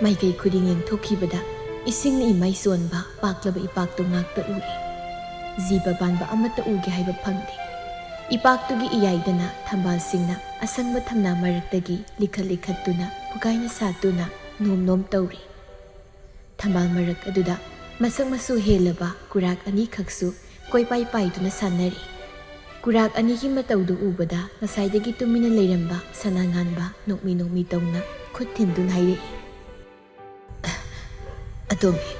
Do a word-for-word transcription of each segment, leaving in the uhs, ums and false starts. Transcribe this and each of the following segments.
ꯃꯥꯏꯀꯩ ꯈꯨꯗꯤꯡ ꯌꯦꯡꯊꯣꯛꯈꯤꯕꯗ ꯏꯁꯤꯡꯅ ꯏꯃꯥꯏ ꯆꯣꯟꯕ ꯄꯥꯛꯂꯕ ꯏꯄꯥꯛꯇꯨ ꯉꯥꯛꯇ ꯎꯔꯦ꯫ ꯖꯤꯕ ꯄꯥꯟꯕ ꯑꯃꯠꯇ ꯎꯒꯦ ꯍꯥꯏꯕ ꯐꯪꯗꯦ꯫ ꯏꯄꯥꯛꯇꯨꯒꯤ ꯏꯌꯥꯏꯗꯅ ꯊꯝꯕꯥꯜꯁꯤꯡꯅ ꯑꯁꯪꯕ ꯊꯝꯅꯥ ꯃꯔꯛꯇꯒꯤ ꯂꯤꯈꯠ ꯂꯤꯈꯠꯇꯨꯅ ꯐꯨꯒꯥꯏꯅ ꯁꯥꯠꯇꯨꯅ ꯅꯣꯝ ꯅꯣꯝ ꯇꯧꯔꯤ꯫ ꯊꯝꯕꯥꯜ ꯃꯔꯛ ꯑꯗꯨꯗ ꯃꯁꯛ ꯃꯆꯨ ꯍꯦꯜꯂꯕ ꯀꯨꯔꯥꯛ ꯑꯅꯤꯈꯛꯁꯨ ꯀꯣꯏꯄꯥꯏ ꯄꯥꯏꯗꯨꯅ ꯁꯥꯟꯅꯔꯤ꯫ ꯀꯨꯔꯥꯛ ꯑꯅꯤꯒꯤ ꯃꯇꯧꯗꯨ ꯎꯕꯗ ꯉꯁꯥꯏꯗꯒꯤ ꯇꯨꯃꯤꯟꯅ ꯂꯩꯔꯝꯕ ꯁꯅꯥꯉꯥꯟꯕ ꯅꯣꯛꯃꯤ ꯅꯣꯛꯃꯤ ꯇꯧꯅ ꯈꯨꯠ ꯊꯤꯟꯗꯨꯅ ꯍꯥꯏꯔꯛꯏ, "ꯑꯇꯣꯝꯕꯤ,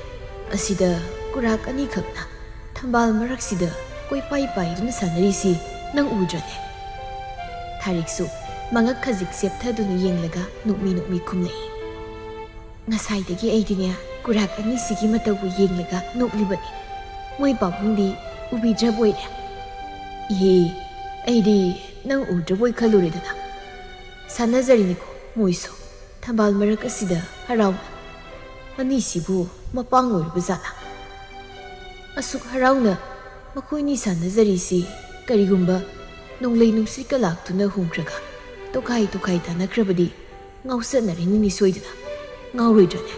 ꯑꯁꯤꯗ ꯀꯨꯔꯥꯛ ꯑꯅꯤꯈꯛꯅ ꯊꯝꯕꯥꯜ ꯃꯔꯛꯁꯤꯗ ꯀꯣꯏꯄꯥꯏ ꯄꯥꯏꯗꯨꯅ ꯁꯥꯟꯅꯔꯤꯁꯤ ꯅꯪ ꯎꯗ꯭ꯔꯅꯦ?" ꯊꯥꯔꯤꯛꯁꯨ ꯃꯉꯛ ꯈꯖꯤꯛ ꯆꯦꯞꯊꯗꯨꯅ ꯌꯦꯡꯂꯒ ꯅꯣꯛꯃꯤ ꯅꯣꯛꯃꯤ ꯈꯨꯝꯂꯛꯏ, "ꯉꯁꯥꯏꯗꯒꯤ ꯑꯩꯗꯤꯅꯦ ꯀꯨꯔꯥꯛ ꯑꯅꯤꯁꯤꯒꯤ ꯃꯇꯧꯕꯨ ꯌꯦꯡꯂꯒ ꯅꯣꯛꯂꯤꯕꯅꯤ꯫ ꯃꯣꯏ ꯄꯥꯕꯨꯡꯗꯤ ꯎꯕꯤꯗ꯭ꯔꯕꯣꯏꯔꯦ?" "ꯏꯍꯦ, ꯑꯩꯗꯤ ꯅꯪ ꯎꯗ꯭ꯔꯕꯣꯏ ꯈꯜꯂꯨꯔꯦꯗꯅ꯫ ꯁꯥꯟꯅꯖꯔꯤꯅꯤꯀꯣ ꯃꯣꯏꯁꯨ ꯊꯝꯕꯥꯜ ꯃꯔꯛ ꯑꯁꯤꯗ ꯍꯔꯥꯎꯅ꯫ ꯑꯅꯤꯁꯤꯕꯨ ꯃꯄꯥꯡ ꯑꯣꯏꯔꯕ ꯖꯥꯠꯂꯥ? ꯑꯁꯨꯛ ꯍꯔꯥꯎꯅ ꯃꯈꯣꯏꯅꯤ ꯁꯥꯟꯅꯖꯔꯤꯁꯤ ꯀꯔꯤꯒꯨꯝꯕ ꯅꯣꯡꯂꯩ ꯅꯨꯡꯁꯤꯠꯀ ꯂꯥꯛꯇꯨꯅ ꯍꯨꯝꯈ꯭ꯔꯒ ꯇꯣꯈꯥꯏ ꯇꯣꯈꯥꯏ ꯇꯥꯅꯈ꯭ꯔꯕꯗꯤ ꯉꯥꯎꯆꯠꯅꯔꯤꯅꯤꯅꯦ ꯁꯣꯏꯗꯅ꯫ ꯉꯥꯎꯔꯣꯏꯗ꯭ꯔꯅꯦ?"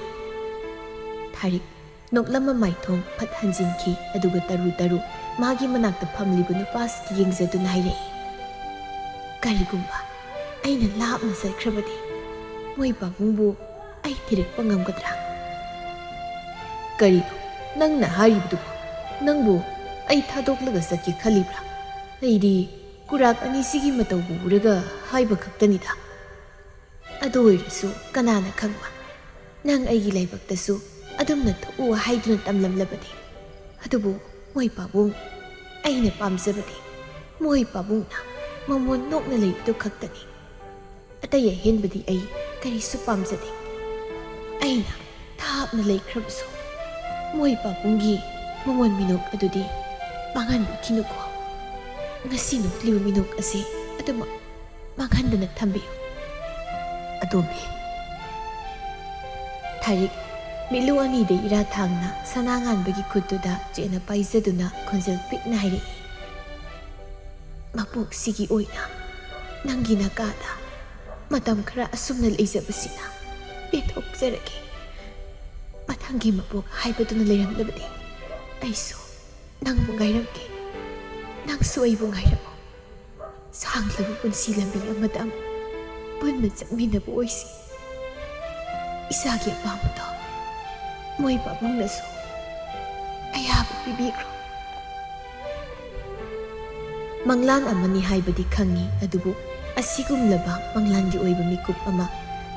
ꯊꯥꯔꯤꯛ ꯅꯣꯛꯂꯝꯕ ꯃꯥꯏꯊꯣꯡ ꯐꯠ ꯍꯟꯖꯤꯟꯈꯤ, ꯑꯗꯨꯒ ꯇꯔꯨ ꯇꯔꯨ ꯃꯥꯒꯤ ꯃꯅꯥꯛꯇ ꯐꯝꯂꯤꯕ ꯅꯨꯄꯥꯁꯤꯗ ꯌꯦꯡꯖꯗꯨꯅ ꯍꯥꯏꯔꯛꯏ, "ꯀꯔꯤꯒꯨꯝꯕ ꯑꯩꯅ ꯂꯥꯞꯅ ꯆꯠꯈ꯭ꯔꯕꯗꯤ ꯃꯣꯏ ꯄꯥꯕꯨꯡꯕꯨ ꯑꯩ ꯊꯤꯔꯛꯄ ꯉꯝꯒꯗ꯭ꯔꯥ?" "ꯀꯔꯤꯅꯣ ꯅꯪꯅ ꯍꯥꯏꯔꯤꯕꯗꯨꯕꯨ? ꯅꯪꯕꯨ ꯑꯩ ꯊꯥꯗꯣꯛꯂꯒ ꯆꯠꯀꯦ ꯈꯜꯂꯤꯕ꯭ꯔꯥ? ꯑꯩꯗꯤ ꯀꯨꯔꯥꯛ ꯑꯅꯤꯁꯤꯒꯤ ꯃꯇꯧꯕꯨ ꯎꯔꯒ ꯍꯥꯏꯕ ꯈꯛꯇꯅꯤꯗ꯫ ꯑꯗꯨ ꯑꯣꯏꯔꯁꯨ ꯀꯅꯥꯅ ꯈꯪꯕ, ꯅꯪ ꯑꯩꯒꯤ ꯂꯥꯏꯕꯛꯇꯁꯨ ꯑꯗꯨꯝꯅ ꯊꯣꯛꯎ ꯍꯥꯏꯗꯨꯅ ꯇꯝꯂꯝꯂꯕꯗꯤ꯫ ꯑꯗꯨꯕꯨ ꯃꯣꯏ ꯄꯥꯕꯨꯡ, ꯑꯩꯅ ꯄꯥꯝꯖꯕꯗꯤ ꯃꯣꯏ ꯄꯥꯕꯨꯡꯅ ꯃꯃꯣꯟ ꯅꯣꯛꯅ ꯂꯩꯕꯗꯨ ꯈꯛꯇꯅꯤ꯫ ꯑꯇꯩ ꯑꯍꯦꯟꯕꯗꯤ ꯑꯩ ꯀꯔꯤꯁꯨ ꯄꯥꯝꯖꯗꯦ꯫ ꯑꯩꯅ ꯊꯥꯞꯅ ꯂꯩꯈ꯭ꯔꯕꯁꯨ ꯃꯣꯏ ꯄꯥꯕꯨꯡꯒꯤ ꯃꯃꯣꯟ ꯃꯤꯅꯣꯛ ꯑꯗꯨꯗꯤ ꯃꯥꯡꯍꯟꯕꯤꯈꯤꯅꯨꯀꯣ꯫ ꯉꯁꯤ ꯅꯣꯛꯂꯤꯕ ꯃꯤꯅꯣꯛ ꯑꯁꯤ ꯑꯗꯨꯃꯛ ꯃꯥꯡꯍꯟꯗꯅ ꯊꯝꯕꯤꯌꯨ, ꯑꯇꯣꯝꯕꯤ꯫" ꯊꯥꯔꯤꯛ ꯃꯤꯠꯂꯨ ꯑꯅꯤꯗ ꯏꯔꯥ ꯊꯥꯡꯅ ꯁꯅꯥ ꯉꯥꯟꯕꯒꯤ ꯈꯨꯠꯇꯨꯗ ꯆꯦꯠꯅ ꯄꯥꯏꯖꯗꯨꯅ ꯈꯣꯟꯖꯦꯜ ꯄꯤꯛꯅ ꯍꯥꯏꯔꯛꯏ, "ꯃꯄꯣꯛꯁꯤꯒꯤ ꯑꯣꯏꯅ ꯅꯪꯒꯤ ꯅꯀꯥꯗ ꯃꯇꯝ ꯈꯔ ꯑꯁꯨꯝꯅ ꯂꯩꯖꯕꯁꯤꯅ ꯄꯦꯟꯊꯣꯛꯆꯔꯒꯦ꯫ ꯃꯊꯪꯒꯤ ꯃꯄꯣꯛ ꯍꯥꯏꯕꯗꯨꯅ ꯂꯩꯔꯝꯂꯕꯗꯤ ꯑꯩꯁꯨ ꯅꯪꯕꯨ ꯉꯥꯏꯔꯝꯒꯦ, ꯅꯪꯁꯨ ꯑꯩꯕꯨ ꯉꯥꯏꯔꯝꯃꯨ꯫ ꯁꯥꯡꯂꯕ ꯄꯨꯟꯁꯤ ꯂꯝꯕꯤ ꯑꯃꯗ ꯑꯃꯨꯛ ꯄꯨꯟꯅ ꯆꯠꯃꯤꯟꯅꯕ ꯑꯣꯏꯁꯤ꯫ ꯏꯆꯥꯒꯤ ꯑꯄꯥꯝꯕꯗꯣ ꯃꯣꯏ ꯄꯥꯕꯨꯡꯅꯁꯨ ꯑꯌꯥꯕ ꯄꯤꯕꯤꯈ꯭ꯔꯣ꯫ ꯃꯪꯂꯥꯟ ꯑꯃꯅꯤ ꯍꯥꯏꯕꯗꯤ ꯈꯪꯉꯤ, ꯑꯗꯨꯕꯨ ꯑꯁꯤꯒꯨꯝꯂꯕ ꯃꯪꯂꯥꯟꯒꯤ ꯑꯣꯏꯕ ꯃꯤꯀꯨꯞ ꯑꯃ,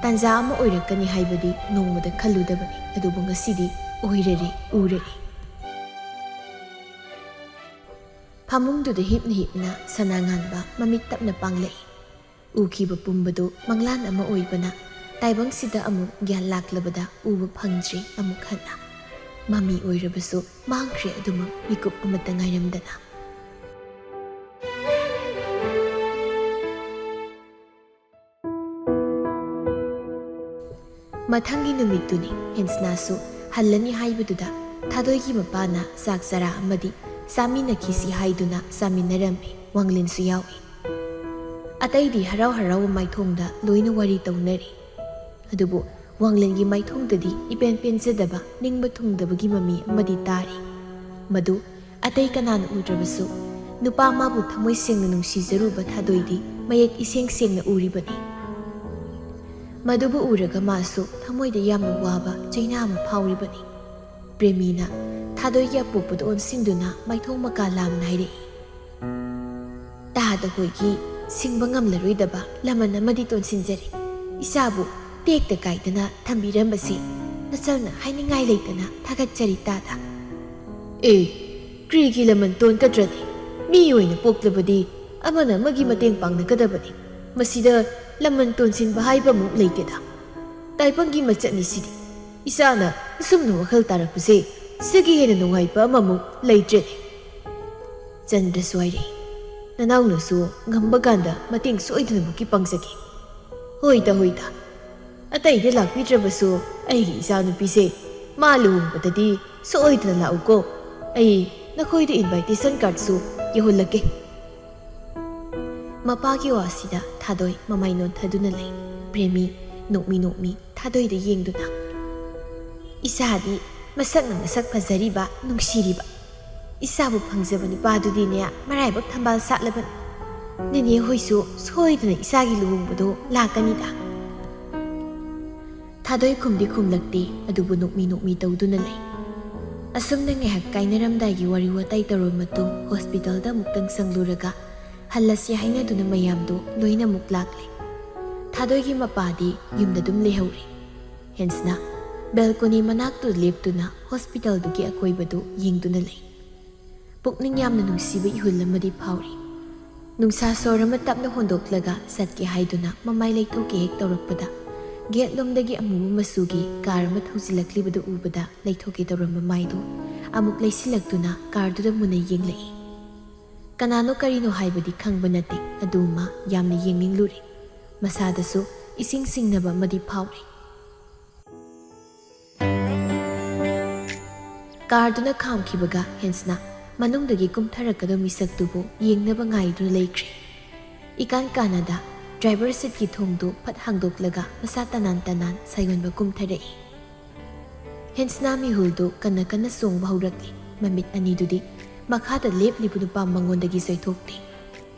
ꯇꯥꯟꯖꯥ ꯑꯃ ꯑꯣꯏꯔꯛꯀꯅꯤ ꯍꯥꯏꯕꯗꯤ ꯅꯣꯡꯃꯗ ꯈꯜꯂꯨꯗꯕꯅꯤ꯫ ꯑꯗꯨꯕꯨ ꯉꯁꯤꯗꯤ ꯑꯣꯏꯔꯔꯦ, ꯎꯔꯔꯦ꯫ ꯐꯃꯨꯡꯗꯨꯗ ꯍꯤꯞꯅ ꯍꯤꯞꯅ ꯁꯅꯥ ꯉꯥꯟꯕ ꯃꯃꯤꯠ ꯇꯞꯅ ꯄꯥꯡꯂꯛꯏ꯫ ꯎꯈꯤꯕ ꯄꯨꯝꯕꯗꯨ ꯃꯪꯂꯥꯟ ꯑꯃ ꯑꯣꯏꯕꯅ, ꯇꯥꯏꯕꯪꯁꯤꯗ ꯑꯃꯨꯛ ꯒ꯭ꯌꯥꯟ ꯂꯥꯛꯂꯕꯗ ꯎꯕ ꯐꯪꯗ꯭ꯔꯤ ꯑꯃꯨꯛ ꯍꯟꯅ꯫ ꯃꯃꯤ ꯑꯣꯏꯔꯕꯁꯨ ꯃꯥꯡꯈ꯭ꯔꯦ ꯑꯗꯨꯃꯛ ꯃꯤꯀꯨꯞ ꯑꯃꯠꯇ ꯉꯥꯏꯔꯝꯗꯅ꯫ ꯃꯊꯪꯒꯤ ꯅꯨꯃꯤꯠꯇꯨꯅꯤ꯫ ꯍꯦꯟꯁꯅꯥꯁꯨ ꯍꯜꯂꯅꯤ ꯍꯥꯏꯕꯗꯨꯗ ꯊꯥꯗꯣꯏꯒꯤ ꯃꯄꯥꯅ ꯆꯥꯛ ꯆꯔꯥ ꯑꯃꯗꯤ ꯆꯥꯃꯤꯟꯅꯈꯤꯁꯤ ꯍꯥꯏꯗꯨꯅ ꯆꯥꯃꯤꯟꯅꯔꯝꯃꯤ꯫ ꯋꯥꯡꯂꯦꯟꯁꯨ ꯌꯥꯎꯏ꯫ ꯑꯇꯩꯗꯤ ꯍꯔꯥꯎ ꯍꯔꯥꯎꯕ ꯃꯥꯏꯊꯣꯡꯗ ꯂꯣꯏꯅ ꯋꯥꯔꯤ ꯇꯧꯅꯔꯤ꯫ ꯑꯗꯨꯕꯨ ꯋꯥꯡꯂꯦꯟꯒꯤ ꯃꯥꯏꯊꯣꯡꯗꯗꯤ ꯏꯄꯦꯟ ꯄꯦꯟꯖꯗꯕ, ꯅꯤꯡꯕ ꯊꯨꯡꯗꯕꯒꯤ ꯃꯃꯤ ꯑꯃꯗꯤ ꯇꯥꯔꯤ꯫ ꯃꯗꯨ ꯑꯇꯩ ꯀꯅꯥꯅ ꯎꯗ꯭ꯔꯕꯁꯨ, ꯅꯨꯄꯥ ꯃꯥꯕꯨ ꯊꯃꯣꯏ ꯁꯦꯡꯅ ꯅꯨꯡꯁꯤꯖꯔꯨꯕ ꯊꯥꯗꯣꯏꯗꯤ ꯃꯌꯦꯛ ꯏꯁꯦꯡ ꯁꯦꯡꯅ ꯎꯔꯤꯕꯅꯤ꯫ ꯃꯗꯨꯕꯨ ꯎꯔꯒ ꯃꯥꯁꯨ ꯊꯃꯣꯏꯗ ꯌꯥꯝꯅ ꯋꯥꯕ ꯆꯩꯅꯥ ꯑꯃ ꯐꯥꯎꯔꯤꯕꯅꯤ꯫ ꯄ꯭ꯔꯦꯃꯤꯅ ꯊꯥꯗꯣꯏꯒꯤ ꯑꯄꯣꯛꯄꯗ ꯑꯣꯟꯁꯤꯟꯗꯨꯅ ꯃꯥꯏꯊꯣꯡ ꯃꯀꯥ ꯂꯥꯝꯅ ꯍꯥꯏꯔꯛꯏ꯫ ꯇꯥꯗ ꯍꯣꯏꯒꯤ ꯁꯤꯡꯕ ꯉꯝꯂꯔꯣꯏꯗꯕ ꯂꯃꯟ ꯑꯃꯗꯤ ꯇꯣꯟꯁꯤꯟꯖꯔꯤ꯫ ꯏꯆꯥꯕꯨ ꯇꯦꯛꯇ ꯀꯥꯏꯗꯅ ꯊꯝꯕꯤꯔꯝꯕꯁꯤ ꯅꯆꯜꯅ ꯍꯥꯏꯅꯤꯡꯉꯥꯏ ꯂꯩꯇꯅ ꯊꯥꯒꯠꯆꯔꯤ ꯇꯥꯗ꯫ ꯑꯦ, ꯀ꯭ꯔꯤꯒꯤ ꯂꯃꯟ ꯇꯣꯟꯒꯗ꯭ꯔꯅꯤ? ꯃꯤ ꯑꯣꯏꯅ ꯄꯣꯛꯂꯕꯗꯤ ꯑꯃꯅ ꯑꯃꯒꯤ ꯃꯇꯦꯡ ꯄꯥꯡꯅꯒꯗꯕꯅꯤ꯫ ꯃꯁꯤꯗ ꯂꯃꯟ ꯇꯣꯟꯁꯤꯟꯕ ꯍꯥꯏꯕ ꯑꯃꯨꯛ ꯂꯩꯇꯦꯗ꯫ ꯇꯥꯏꯕꯪꯒꯤ ꯃꯆꯠꯅꯤ ꯁꯤꯗꯤ꯫ ꯏꯆꯥꯅ ꯑꯁꯨꯝꯅ ꯋꯥꯈꯜ ꯇꯥꯔꯛꯄꯁꯦ ꯁꯤꯒꯤ ꯍꯦꯟꯅ ꯅꯨꯡꯉꯥꯏꯕ ꯑꯃꯃꯨꯛ ꯂꯩꯇ꯭ꯔꯦꯅꯦ꯫ ꯆꯟꯗ꯭ꯔꯁꯨ ꯍꯥꯏꯔꯛꯏ, "ꯅꯅꯥꯎꯅꯁꯨ ꯉꯝꯕ ꯀꯥꯟꯗ ꯃꯇꯦꯡ ꯁꯣꯏꯗꯅꯃꯛꯀꯤ ꯄꯥꯡꯖꯒꯦ꯫" "ꯍꯣꯏꯗ, ꯍꯣꯏꯗ꯫ ꯑꯇꯩꯗ ꯂꯥꯛꯄꯤꯗ꯭ꯔꯕꯁꯨ ꯑꯩꯒꯤ ꯏꯆꯥꯅꯨꯄꯤꯁꯦ ꯃꯥ ꯂꯨꯍꯣꯡꯕꯗꯗꯤ ꯁꯣꯏꯗꯅ ꯂꯥꯛꯎꯀꯣ꯫ ꯑꯩ ꯅꯈꯣꯏꯗ invitation cardꯁꯨ ꯌꯧꯍꯜꯂꯛꯀꯦ꯫" ꯃꯄꯥꯒꯤ ꯋꯥꯁꯤꯗ ꯊꯥꯗꯣꯏ ꯃꯃꯥꯏ ꯅꯣꯟꯊꯗꯨꯅ ꯂꯩ꯫ ꯄ꯭ꯔꯦꯃꯤ ꯅꯣꯛꯃꯤ ꯅꯣꯛꯃꯤ ꯊꯥꯗꯣꯏꯗ ꯌꯦꯡꯗꯨꯅ, "ꯏꯆꯥꯗꯤ ꯃꯁꯛꯅ ꯃꯁꯛ ꯐꯖꯔꯤꯕ, ꯅꯨꯡꯁꯤꯔꯤꯕ, ꯏꯆꯥꯕꯨ ꯐꯪꯖꯕ ꯅꯨꯄꯥꯗꯨꯗꯤꯅꯦ ꯃꯔꯥꯏꯕꯛ ꯊꯝꯕꯥꯜ ꯁꯥꯠꯂꯕꯅꯤ꯫ ꯅꯦꯅꯦ ꯍꯣꯏꯁꯨ ꯁꯣꯏꯗꯅ ꯏꯆꯥꯒꯤ ꯂꯨꯍꯣꯡꯕꯗꯣ ꯂꯥꯛꯀꯅꯤꯗ"꯫ ꯊꯥꯗꯣꯏ ꯈꯨꯝꯗꯤ ꯈꯨꯝꯂꯛꯇꯦ, ꯑꯗꯨꯕꯨ ꯅꯣꯛꯃꯤ ꯅꯣꯛꯃꯤ ꯇꯧꯗꯨꯅ ꯂꯩ꯫ ꯑꯁꯨꯝꯅ ꯉꯥꯏꯍꯥꯛ ꯀꯥꯏꯅꯔꯝꯗꯥꯏꯒꯤ ꯋꯥꯔꯤ ꯋꯥꯇꯥꯏ ꯇꯧꯔꯕ ꯃꯇꯨꯡ ꯍꯣꯁꯄꯤꯇꯥꯜꯗ ꯑꯃꯨꯛꯇꯪ ꯆꯪꯂꯨꯔꯒ ꯍꯜꯂꯁꯤ ꯍꯥꯏꯅꯗꯨꯅ ꯃꯌꯥꯝꯗꯨ ꯂꯣꯏꯅꯃꯛ ꯂꯥꯛꯂꯦ꯫ ꯊꯥꯗꯣꯏꯒꯤ ꯃꯄꯥꯗꯤ ꯌꯨꯝꯗ ꯑꯗꯨꯝ ꯂꯩꯍꯧꯔꯦ꯫ ꯍꯦꯟꯁꯅ ꯕꯦꯜꯀꯣꯅꯤ ꯃꯅꯥꯛꯇꯨ ꯂꯦꯞꯇꯨꯅ ꯍꯣꯁꯄꯤꯇꯥꯜꯗꯨꯒꯤ ꯑꯀꯣꯏꯕꯗꯨ ꯌꯦꯡꯗꯨꯅ ꯂꯩ꯫ ꯄꯨꯛꯅꯤꯡ ꯌꯥꯝꯅ ꯅꯨꯡꯁꯤꯕ ꯏꯍꯨꯜ ꯑꯃꯗꯤ ꯐꯥꯎꯔꯤ꯫ ꯅꯨꯡꯁꯥ ꯁꯣꯔ ꯑꯃ ꯇꯞꯅ ꯍꯣꯟꯗꯣꯛꯂꯒ ꯆꯠꯀꯦ ꯍꯥꯏꯗꯨꯅ ꯃꯃꯥꯏ ꯂꯩꯊꯣꯛꯀꯦ ꯍꯦꯛ ꯇꯧꯔꯛꯄꯗ, ꯒꯦꯠ ꯂꯣꯝꯗꯒꯤ ꯑꯃꯨꯕ ꯃꯆꯨꯒꯤ ꯀꯥꯔ ꯑꯃ ꯊꯧꯖꯤꯜꯂꯛꯂꯤꯕꯗꯨ ꯎꯕꯗ ꯂꯩꯊꯣꯛꯀꯦ ꯇꯧꯔꯝꯕ ꯃꯥꯏꯗꯨ ꯑꯃꯨꯛ ꯂꯩꯁꯤꯜꯂꯛꯇꯨꯅ ꯀꯥꯔꯗꯨꯗ ꯃꯨꯟꯅ ꯌꯦꯡꯂꯛꯏ꯫ ꯀꯅꯥꯅꯣ ꯀꯔꯤꯅꯣ ꯍꯥꯏꯕꯗꯤ ꯈꯪꯕ ꯅꯠꯇꯦ, ꯑꯗꯨꯃ ꯌꯥꯝꯅ ꯌꯦꯡꯅꯤꯡꯂꯨꯔꯦ꯫ ꯃꯁꯥꯗꯁꯨ ꯏꯁꯤꯡ ꯁꯤꯡꯅꯕ ꯑꯃꯗꯤ ꯐꯥꯎꯔꯦ꯫ ꯀꯥꯔꯗꯨꯅ ꯈꯥꯝꯈꯤꯕꯒ ꯍꯦꯟꯁꯅ ꯃꯅꯨꯡꯗꯒꯤ ꯀꯨꯝꯊꯔꯛꯀꯗꯕ ꯃꯤꯁꯛꯇꯨꯕꯨ ꯌꯦꯡꯅꯕ ꯉꯥꯏꯗꯨꯅ ꯂꯩꯈ꯭ꯔꯦ꯫ ꯏꯀꯥꯟ ꯀꯥꯟꯅꯗ ꯗ꯭ꯔꯥꯏꯚꯔ ꯁꯤꯠꯀꯤ ꯊꯣꯡꯗꯨ ꯐꯠ ꯍꯥꯡꯗꯣꯛꯂꯒ ꯃꯁꯥ ꯇꯅꯥꯟ ꯇꯅꯥꯟ ꯁꯥꯌꯣꯟꯕ ꯀꯨꯝꯊꯔꯛꯏ꯫ ꯍꯦꯟꯁꯅ ꯃꯤꯍꯨꯜꯗꯨ ꯀꯟꯅ ꯀꯟꯅ ꯆꯣꯡꯕ ꯍꯧꯔꯛꯂꯤ꯫ ꯃꯃꯤꯠ ꯑꯅꯤꯗꯨꯗꯤ ꯃꯈꯥꯗ ꯂꯦꯞꯂꯤꯕ ꯅꯨꯄꯥ ꯃꯉꯣꯟꯗꯒꯤ ꯆꯣꯏꯊꯣꯛꯇꯦ꯫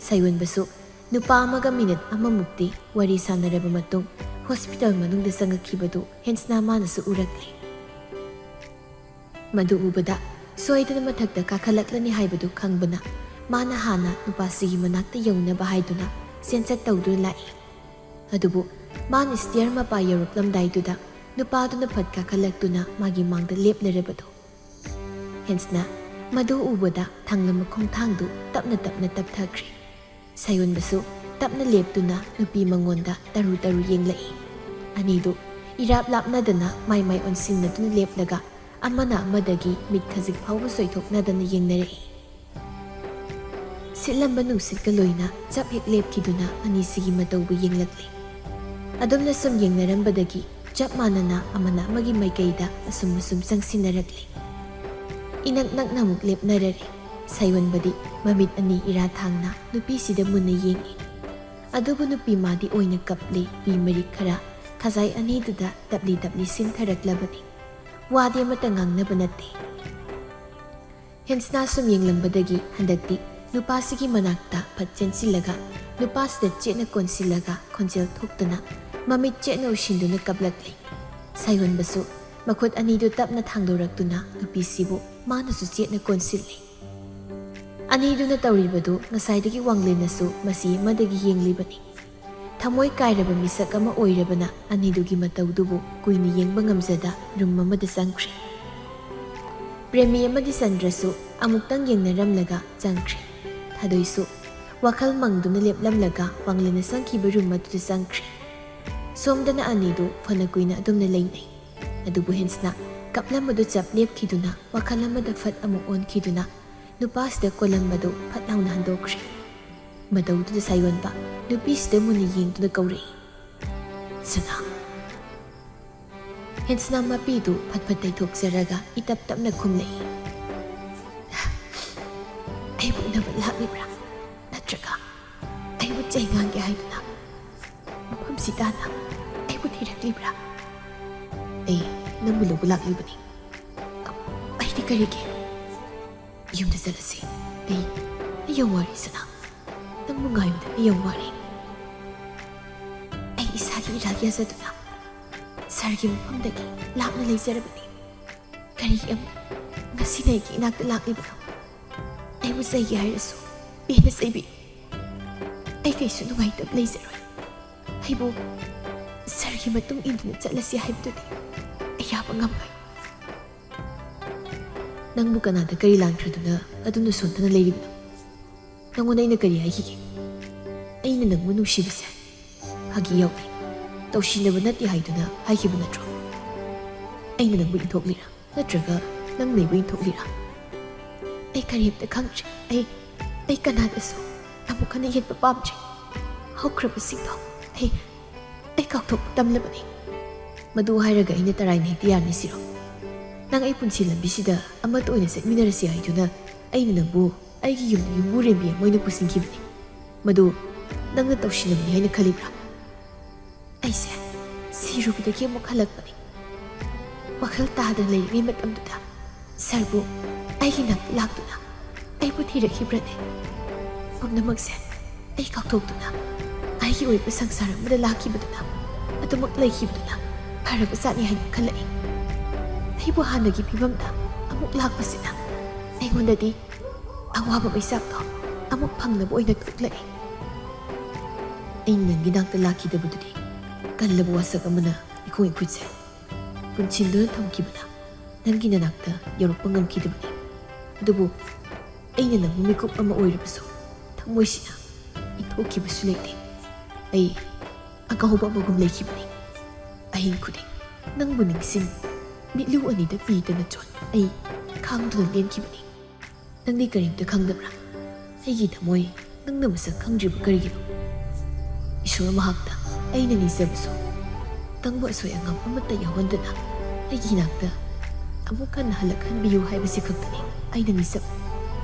ꯁꯥꯌꯣꯟꯕꯁꯨ ꯅꯨꯄꯥ ꯑꯃꯒ ꯃꯤꯅꯤꯠ ꯑꯃꯃꯨꯛꯇꯤ ꯋꯥꯔꯤ ꯁꯥꯟꯅꯔꯕ ꯃꯇꯨꯡ ꯍꯣꯁꯄꯤꯇꯥꯜ ꯃꯅꯨꯡꯗ ꯆꯪꯉꯛꯈꯤꯕꯗꯨ ꯍꯦꯟꯁꯅ ꯃꯥꯅꯁꯨ ꯎꯔꯛꯂꯦ꯫ ꯃꯗꯨ ꯎꯕꯗ ꯁꯣꯏꯗꯅ ꯃꯊꯛꯇ ꯀꯥꯈꯠꯂꯛꯂꯅꯤ ꯍꯥꯏꯕꯗꯨ ꯈꯪꯕꯅ ꯃꯥꯅ ꯍꯥꯟꯅ ꯅꯨꯄꯥꯁꯤꯒꯤ ꯃꯅꯥꯛꯇ ꯌꯧꯅꯕ ꯍꯥꯏꯗꯨꯅ ꯆꯦꯟꯆꯠ ꯇꯧꯗꯨꯅ ꯂꯥꯛꯏ꯫ ꯑꯗꯨꯕꯨ ꯃꯥꯅ ꯁ꯭ꯇꯤꯌꯔ ꯃꯄꯥ ꯌꯧꯔꯛꯂꯝꯗꯥꯏꯗꯨꯗ ꯅꯨꯄꯥꯗꯨꯅ ꯐꯠ ꯀꯥꯈꯠꯂꯛꯇꯨꯅ ꯃꯥꯒꯤ ꯃꯥꯡꯗ ꯂꯦꯞꯂꯔꯕꯗꯨ꯫ ꯍꯦꯟꯁꯅ ꯃꯗꯨ ꯎꯕꯗ ꯊꯥꯡꯂꯝꯕ ꯈꯣꯡꯊꯥꯡꯗꯨ ꯇꯞꯅ ꯇꯞꯅ ꯇꯞꯊꯈ꯭ꯔꯦ꯫ ꯁꯥꯌꯣꯟꯕꯁꯨ ꯇꯞꯅ ꯂꯦꯞꯇꯨꯅ ꯅꯨꯄꯤ ꯃꯉꯣꯟꯗ ꯇꯔꯨ ꯇꯔꯨ ꯌꯦꯡꯂꯛꯏ꯫ ꯑꯅꯤꯗꯨ ꯏꯔꯥꯞ ꯂꯥꯞꯅꯗꯅ ꯃꯥꯏ ꯃꯥꯏ ꯑꯣꯟꯁꯤꯟꯅꯗꯨꯅ ꯂꯦꯞꯂꯒ ꯑꯃꯅ ꯑꯃꯗꯒꯤ ꯃꯤꯠ ꯈꯖꯤꯛ ꯐꯥꯎꯕ ꯆꯣꯏꯊꯣꯛꯅꯗꯅ ꯌꯦꯡꯅꯔꯛꯏ꯫ ꯁꯤꯠꯂꯝꯕ ꯅꯨꯡꯁꯤꯠꯀ ꯂꯣꯏꯅ ꯆꯞ ꯍꯦꯛ ꯂꯦꯞꯈꯤꯗꯨꯅ ꯑꯅꯤꯁꯤꯒꯤ ꯃꯇꯧꯕꯨ ꯌꯦꯡꯂꯛꯂꯤ꯫ ꯑꯗꯨꯝꯅ ꯁꯨꯝ ꯌꯦꯡꯅꯔꯝꯕꯗꯒꯤ ꯆꯞ ꯃꯥꯟꯅꯅ ꯑꯃꯅ ꯑꯃꯒꯤ ꯃꯥꯏꯀꯩꯗ ꯑꯁꯨꯝ ꯑꯁꯨꯝ ꯆꯪꯁꯤꯟꯅꯔꯛꯂꯤ꯫ ꯏꯅꯛ ꯅꯛꯅ ꯑꯃꯨꯛ ꯂꯦꯞꯅꯔꯔꯦ꯫ ꯁꯥꯌꯣꯟꯕꯗꯤ ꯃꯃꯤꯠ ꯑꯅꯤ ꯏꯔꯥ ꯊꯥꯡꯅ ꯅꯨꯄꯤꯁꯤꯗ ꯃꯨꯟꯅ ꯌꯦꯡꯏ꯫ ꯑꯗꯨꯕꯨ ꯅꯨꯄꯤ ꯃꯥꯗꯤ ꯑꯣꯏꯅ ꯀꯞꯂꯤ, ꯄꯤ ꯃꯔꯤꯛ ꯈꯔ ꯈꯖꯥꯏ ꯑꯅꯤꯗꯨꯗ ꯇꯞꯂꯤ ꯇꯞꯂꯤ ꯁꯤꯟꯊꯔꯛꯂꯕꯅꯤ꯫ ꯋꯥꯗꯤ ꯑꯃꯠꯇ ꯉꯥꯡꯅꯕ ꯅꯠꯇꯦ꯫ ꯍꯦꯟꯁꯅ ꯁꯨꯝ ꯌꯦꯡꯂꯝꯕꯗꯒꯤ ꯍꯟꯗꯛꯇꯤ ꯅꯨꯄꯥꯁꯤꯒꯤ ꯃꯅꯥꯛꯇ ꯐꯠ ꯆꯦꯟꯁꯤꯜꯂꯒ ꯅꯨꯄꯥꯁꯤꯗ ꯆꯦꯠꯅ ꯀꯣꯟꯁꯤꯜꯂꯒ ꯈꯣꯟꯖꯦꯜ ꯊꯣꯛꯇꯅ ꯃꯃꯤꯠ ꯆꯦꯠꯅ ꯎꯏꯁꯤꯟꯗꯨꯅ ꯀꯞꯂꯛꯂꯦ꯫ ꯁꯥꯌꯣꯟꯕꯁꯨ ꯃꯈꯨꯠ ꯑꯅꯤꯗꯨ ꯇꯞꯅ ꯊꯥꯡꯗꯣꯔꯛꯇꯨꯅ ꯅꯨꯄꯤꯁꯤꯕꯨ ꯃꯥꯅꯁꯨ ꯆꯦꯠꯅ ꯀꯣꯟꯁꯤꯜꯂꯤ꯫ ꯑꯅꯤꯗꯨꯅ ꯇꯧꯔꯤꯕꯗꯨ ꯉꯁꯥꯏꯗꯒꯤ ꯋꯥꯡꯂꯦꯟꯅꯁꯨ ꯃꯁꯤ ꯑꯃꯗꯒꯤ ꯌꯦꯡꯂꯤꯕꯅꯤ꯫ ꯊꯃꯣꯏ ꯀꯥꯏꯔꯕ ꯃꯤꯁꯛ ꯑꯃ ꯑꯣꯏꯔꯕꯅ ꯑꯅꯤꯗꯨꯒꯤ ꯃꯇꯧꯗꯨꯕꯨ ꯀꯨꯏꯅ ꯌꯦꯡꯕ ꯉꯝꯖꯗ ꯔꯨꯝ ꯑꯃꯗ ꯆꯪꯈ꯭ꯔꯦ꯫ ꯄ꯭ꯔꯦꯃꯤ ꯑꯃꯗꯤ ꯆꯟꯗ꯭ꯔꯁꯨ ꯑꯃꯨꯛꯇꯪ ꯌꯦꯡꯅꯔꯝꯂꯒ ꯆꯪꯈ꯭ꯔꯦ꯫ ꯊꯥꯗꯣꯏꯁꯨ ꯋꯥꯈꯜ ꯃꯪꯗꯨꯅ ꯂꯦꯞꯂꯝꯂꯒ ꯋꯥꯡꯂꯦꯟꯅ ꯆꯪꯈꯤꯕ ꯔꯨꯝ ꯑꯗꯨꯗ ꯆꯪꯈ꯭ꯔꯦ꯫ ꯁꯣꯝꯗꯅ ꯑꯅꯤꯗꯨ ꯐꯅ ꯀꯨꯏꯅ ꯑꯗꯨꯝꯅ ꯂꯩꯅꯩ꯫ ꯑꯗꯨꯕꯨ ꯍꯦꯟꯁꯅ ꯀꯞꯂꯝꯕꯗꯨ ꯆꯞ ꯂꯦꯞꯈꯤꯗꯨꯅ ꯋꯥꯈꯜ ꯑꯃꯗ ꯐꯠ ꯑꯃꯨꯛ ꯑꯣꯟꯈꯤꯗꯨꯅ ꯅꯨꯄꯥꯁꯤꯗ ꯀꯣꯜꯂꯝꯕꯗꯨ ꯐꯠ ꯂꯥꯎꯅ ꯍꯟꯗꯣꯛꯈ꯭ꯔꯦ꯫ ꯃꯇꯧꯗꯨꯗ ꯁꯥꯌꯣꯟꯕ ꯅꯨꯄꯤꯁꯤꯗ ꯃꯨꯟꯅ ꯌꯦꯡꯗꯨꯅ ꯀꯧꯔꯛꯏ, "ꯁꯅꯥ?" ꯍꯦꯟꯁꯅ ꯃꯄꯤꯗꯨ ꯐꯠ ꯐꯠ ꯇꯩꯊꯣꯛꯆꯔꯒ ꯏꯇꯞ ꯇꯞꯅ ꯈꯨꯝꯂꯛꯏ, "ꯑꯩꯕꯨ ꯎꯅꯕ ꯂꯥꯛꯂꯤꯕ꯭ꯔꯥ? ꯅꯠꯇ꯭ꯔꯒ ꯑꯩꯕꯨ ꯆꯩ ꯉꯥꯡꯒꯦ ꯍꯥꯏꯗꯨꯅ ꯃꯐꯝꯁꯤ ꯇꯥꯅ ꯑꯩꯕꯨ ꯊꯤꯔꯛꯂꯤꯕ꯭ꯔꯥ?" "ꯑꯩ ꯅꯪꯕꯨ ꯂꯧꯕ ꯂꯥꯛꯂꯤꯕꯅꯤ꯫ ꯑꯩꯗꯤ ꯀꯔꯤꯒꯤ? ꯌꯨꯝꯗ ꯆꯠꯂꯁꯤ꯫ ꯑꯩ, ꯑꯩ ꯌꯥꯝ ꯋꯥꯔꯦ, ꯁꯅꯥ꯫ ꯅꯪꯕꯨ ꯉꯥꯏꯕꯗ ꯑꯩ ꯌꯥꯝ ꯋꯥꯔꯦ꯫ ꯑꯩ ꯏꯁꯥꯒꯤ ꯏꯔꯥꯜ ꯌꯥꯖꯗꯨꯅ ꯁꯍꯔꯒꯤ ꯃꯐꯝꯗꯒꯤ ꯂꯥꯞꯅ ꯂꯩꯖꯔꯕꯅꯤ꯫ ꯀꯔꯤꯒꯤ ꯑꯃꯨꯛ ꯉꯁꯤꯅ ꯑꯩꯒꯤ ꯏꯅꯥꯛꯇ ꯂꯥꯛꯂꯤꯕꯅꯣ? ꯑꯩꯕꯨ ꯆꯩꯒꯦ ꯍꯥꯏꯔꯁꯨ ꯄꯦꯟꯅ ꯆꯩꯕꯤ꯫ ꯑꯩ ꯀꯩꯁꯨ ꯅꯨꯡꯉꯥꯏꯇꯕ ꯂꯩꯖꯔꯣꯏ꯫ ꯑꯩꯕꯨ ꯁꯍꯔꯒꯤ ꯃꯇꯨꯡ ꯏꯟꯗꯨꯅ ꯆꯠꯂꯁꯤ ꯍꯥꯏꯕꯗꯨꯗꯤ ꯑꯩ ꯌꯥꯕ ꯉꯝꯂꯣꯏ꯫" "ꯅꯪꯕꯨ ꯀꯅꯥꯗ ꯀꯔꯤ ꯂꯥꯟꯈ꯭ꯔꯗꯨꯅ ꯑꯗꯨꯝꯅ ꯁꯣꯟꯊꯅ ꯂꯩꯔꯤꯕꯅꯣ? ꯅꯪꯉꯣꯟꯗ ꯑꯩꯅ ꯀꯔꯤ ꯍꯥꯏꯈꯤꯒꯦ? ꯑꯩꯅ ꯅꯪꯕꯨ ꯅꯨꯡꯁꯤꯕꯁꯦ ꯐꯥꯒꯤ ꯌꯥꯎꯗꯦ, ꯇꯧꯁꯤꯟꯅꯕ ꯅꯠꯇꯦ ꯍꯥꯏꯗꯨꯅ ꯍꯥꯏꯈꯤꯕ ꯅꯠꯇ꯭ꯔꯣ? ꯑꯩꯅ ꯅꯪꯕꯨ ꯏꯟꯊꯣꯛꯂꯤꯔꯥ? ꯅꯠꯇ꯭ꯔꯒ ꯅꯪꯅ ꯑꯩꯕꯨ ꯏꯟꯊꯣꯛꯂꯤꯔꯥ? ꯑꯩ ꯀꯔꯤꯝꯇ ꯈꯪꯗ꯭ꯔꯦ꯫ ꯑꯩ, ꯑꯩ ꯀꯅꯥꯗꯁꯨ ꯑꯃꯨꯛ ꯍꯟꯅ ꯌꯦꯠꯄ ꯄꯥꯝꯗ꯭ꯔꯦ꯫ ꯍꯧꯈ꯭ꯔꯕꯁꯤꯡꯗꯣ ꯑꯩ, ꯑꯩ ꯀꯥꯎꯊꯣꯛꯄ ꯇꯝꯂꯕꯅꯤ꯫" "ꯃꯗꯨ ꯍꯥꯏꯔꯒ ꯑꯩꯅ ꯇꯔꯥꯏꯅ ꯍꯦꯛꯇ ꯌꯥꯔꯅꯤ ꯁꯤꯔꯣ? ꯅꯪ ꯑꯩ ꯄꯨꯟꯁꯤ ꯂꯝꯕꯤꯁꯤꯗ ꯑꯃꯠꯇ ꯑꯣꯏꯅ ꯆꯠꯃꯤꯟꯅꯔꯁꯤ ꯍꯥꯏꯗꯨꯅ ꯑꯩꯅ ꯅꯪꯕꯨ ꯑꯩꯒꯤ ꯌꯨꯝꯗ ꯌꯨꯝꯕꯨꯔꯦꯝꯕꯤ ꯑꯃ ꯑꯣꯏꯅ ꯄꯨꯁꯤꯟꯈꯤꯕꯅꯤ꯫ ꯃꯗꯨ ꯅꯪꯅ ꯇꯧꯁꯤꯟꯅꯕꯅꯤ ꯍꯥꯏꯅ ꯈꯜꯂꯤꯕ꯭ꯔꯥ?" "ꯑꯩꯁꯦ ꯁꯤꯔꯨꯕꯗꯒꯤ ꯑꯃꯨꯛ ꯍꯜꯂꯛꯄꯅꯤ꯫ ꯋꯥꯈꯜ ꯇꯥꯗꯅ ꯂꯩꯔꯤꯉꯩ ꯃꯇꯝꯗꯨꯗ ꯁꯥꯔꯕꯨ ꯑꯩꯒꯤ ꯅꯥꯛꯇ ꯂꯥꯛꯇꯨꯅ ꯑꯩꯕꯨ ꯊꯤꯔꯛꯈꯤꯕ꯭ꯔꯅꯦ? ꯄꯨꯝꯅꯃꯛꯁꯦ ꯑꯩ ꯀꯥꯎꯊꯣꯛꯇꯨꯅ ꯑꯩꯒꯤ ꯑꯣꯏꯕ ꯁꯪꯁꯥꯔ ꯑꯃꯗ ꯂꯥꯛꯈꯤꯕꯗꯨꯅ, ꯑꯗꯨꯃꯛ ꯂꯩꯈꯤꯕꯗꯨꯅ ꯐꯔꯕ ꯖꯥꯠꯅꯤ ꯍꯥꯏꯅ ꯈꯜꯂꯛꯏ꯫ ꯑꯩꯕꯨ ꯍꯥꯟꯅꯒꯤ ꯐꯤꯕꯝꯗ ꯑꯃꯨꯛ ꯂꯥꯛꯄꯁꯤꯅ ꯑꯩꯉꯣꯟꯗꯗꯤ ꯑꯋꯥꯕ ꯃꯩꯆꯥꯛꯇꯣ ꯑꯃꯨꯛ ꯐꯪꯅꯕ ꯑꯣꯏꯅ ꯊꯣꯛꯂꯛꯏ꯫ ꯑꯩꯅ ꯅꯪꯒꯤ ꯅꯥꯛꯇ ꯂꯥꯛꯈꯤꯗꯕꯗꯨꯗꯤ ꯀꯜꯂꯕ ꯋꯥꯁꯛ ꯑꯃꯅ ꯏꯈꯣꯡ ꯏꯈꯨꯠꯁꯦ ꯄꯨꯟꯁꯤꯟꯗꯨꯅ ꯊꯝꯈꯤꯕꯅ ꯅꯪꯒꯤ ꯅꯅꯥꯛꯇ ꯌꯧꯔꯛꯄ ꯉꯝꯈꯤꯗꯕꯅꯤ꯫ ꯑꯗꯨꯕꯨ ꯑꯩꯅ ꯅꯪꯕꯨ ꯃꯤꯀꯨꯞ ꯑꯃ ꯑꯣꯏꯔꯕꯁꯨ ꯊꯃꯣꯏꯁꯤꯅ ꯏꯟꯊꯣꯛꯈꯤꯕꯁꯨ ꯂꯩꯇꯦ꯫ ꯑꯩ ꯑꯉꯥꯎꯕ ꯑꯃꯒꯨꯝ ꯂꯩꯈꯤꯕꯅꯤ꯫ ꯑꯍꯤꯡ ꯈꯨꯗꯤꯡ ꯅꯪꯕꯨ ꯅꯤꯡꯁꯤꯡ, ꯃꯤꯠꯂꯨ ꯑꯅꯤꯗ ꯄꯤꯗꯅ ꯆꯣꯠ ꯑꯩ ꯈꯥꯡꯗꯨꯅ ꯂꯦꯟꯈꯤꯕꯅꯤ꯫ ꯅꯪꯗꯤ ꯀꯔꯤꯝꯇ ꯈꯪꯗꯕ꯭ꯔꯥ? ꯑꯩꯒꯤ ꯊꯃꯣꯏ ꯅꯪꯅ ꯃꯁꯛ ꯈꯪꯗ꯭ꯔꯤꯕ ꯀꯔꯤꯒꯤꯅꯣ? ꯏꯁꯣꯔ ꯃꯍꯥꯛꯇ ꯑꯩꯅ ꯅꯤꯖꯕꯁꯨ ꯇꯪꯕ ꯑꯁꯣꯏ ꯑꯉꯥꯝ ꯑꯃꯠꯇ ꯌꯥꯎꯍꯟꯗꯅ ꯑꯩꯒꯤ ꯏꯅꯥꯛꯇ ꯑꯃꯨꯛ ꯍꯟꯅ ꯍꯜꯂꯛꯍꯟꯕꯤꯌꯨ ꯍꯥꯏꯕꯁꯤ ꯈꯛꯇꯅꯤ ꯑꯩꯅ ꯅꯤꯖꯕ꯫